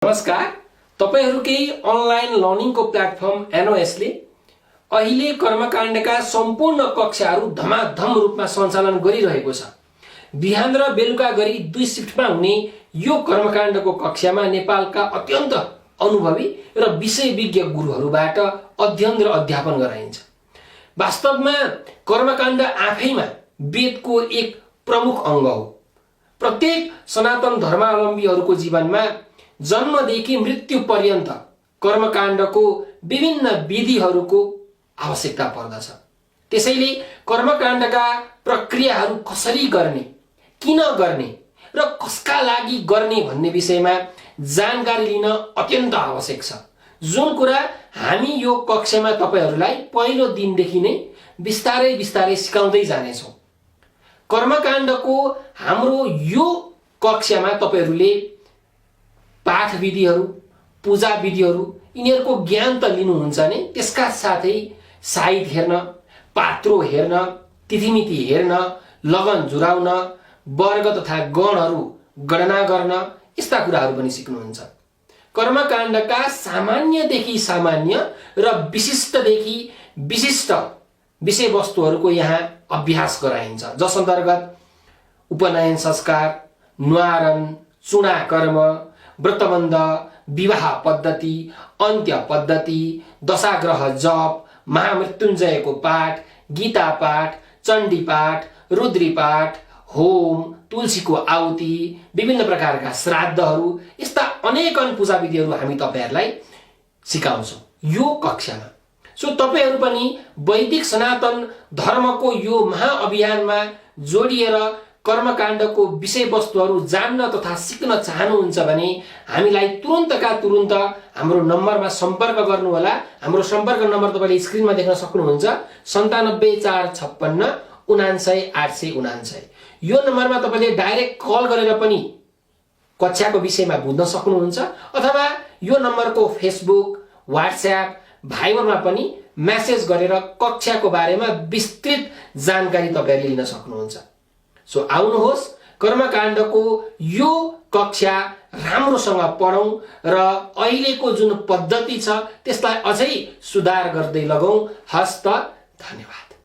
नमस्कार, तपाईहरुकै online लर्निङको platform NOS ले अहिले कर्मकाण्डका सम्पूर्ण कक्षाहरू धमाधम रूपमा सञ्चालन गरिरहेको छ। बिहान र बेलुका गरी 2 शिफ्टमा हुने यो कर्मकाण्डको कक्षामा नेपालका अत्यन्त अनुभवी र विषय विज्ञ गुरुहरूबाट अध्ययन र अध्यापन गराइन्छ। वास्तवमा कर्मकाण्ड आफैमा वेदको एक प्रमुख अंग हो। प्रत्येक सनातन धर्मावलम्बीहरूको जीवनमा जन्मदेखि मृत्यु पर्यन्त कर्मकाण्डको विभिन्न विधिहरूको आवश्यकता पर्दछ। त्यसैले कर्मकाण्डका प्रक्रियाहरू कसरी गर्ने, किन गर्ने र कसका लागि गर्ने भन्ने विषयमा जानकारी लिन अत्यन्त आवश्यक छ, जुन कुरा हामी यो कक्षामा तपाईहरुलाई पहिलो दिनदेखि नै बिस्तारै बिस्तारै सिकाउँदै जानेछौं। कर्मकाण्डको हाम्रो यो कक्षामा तपाईहरुले पाठ विधिहरू, पूजा विधिहरू यिनीहरूको ज्ञान त लिनुहुन्छ नै, त्यसका साथै साइत हेर्न, पात्रो हेर्न, तिथिमिति हेर्न, लगन जुराउन, वर्ग तथा गणहरू गणना गर्न यस्ता कुराहरू पनि सिक्नुहुन्छ। कर्मकाण्डका सामान्यदेखि सामान्य र विशिष्टदेखि विशिष्ट विषयवस्तुहरूको यहाँ अभ्यास गराइन्छ, जस अन्तर्गत उपनयन संस्कार, न्वारन, चुना कर्म, व्रतबन्ध, विवाह पद्धति, अन्त्य पद्धति, दशाग्रह जप, महामृत्युञ्जयको पाठ, गीता पाठ, चण्डी पाठ, रुद्री पाठ, होम, तुलसीको आहुति, विभिन्न प्रकारका श्राद्धहरू, यस्ता अनेकन पूजा विधिहरू हामी तपाईहरुलाई सिकाउँछौं यो कक्षामा। सो तपाईहरु पनि वैदिक सनातन धर्मको यो महाअभियानमा जोडिएर कर्मकाण्डको विषयवस्तुहरू जान्न तथा सिक्न चाहनुहुन्छ भने हामीलाई तुरुन्तका तुरुन्त हाम्रो नम्बरमा सम्पर्क गर्नुहोला। हाम्रो सम्पर्क नम्बर तपाईले स्क्रिनमा देख्न सक्नुहुन्छ, 97456 99899। यो नम्बरमा तपाईले डाइरेक्ट कल गरेर पनि कक्षाको विषयमा बुझ्न सक्नुहुन्छ, अथवा यो नम्बरको फेसबुक, व्हाट्सएप, भाइबरमा पनि मेसेज गरेर कक्षाको बारेमा विस्तृत जानकारी तपाईले लिन सक्नुहुन्छ। सो आउनुहोस्, कर्मकाण्डको यो कक्षा राम्रोसँग पढौं र अहिलेको जुन पद्धति छ त्यसलाई अझै सुधार गर्दै लगौं। हस्त, धन्यवाद।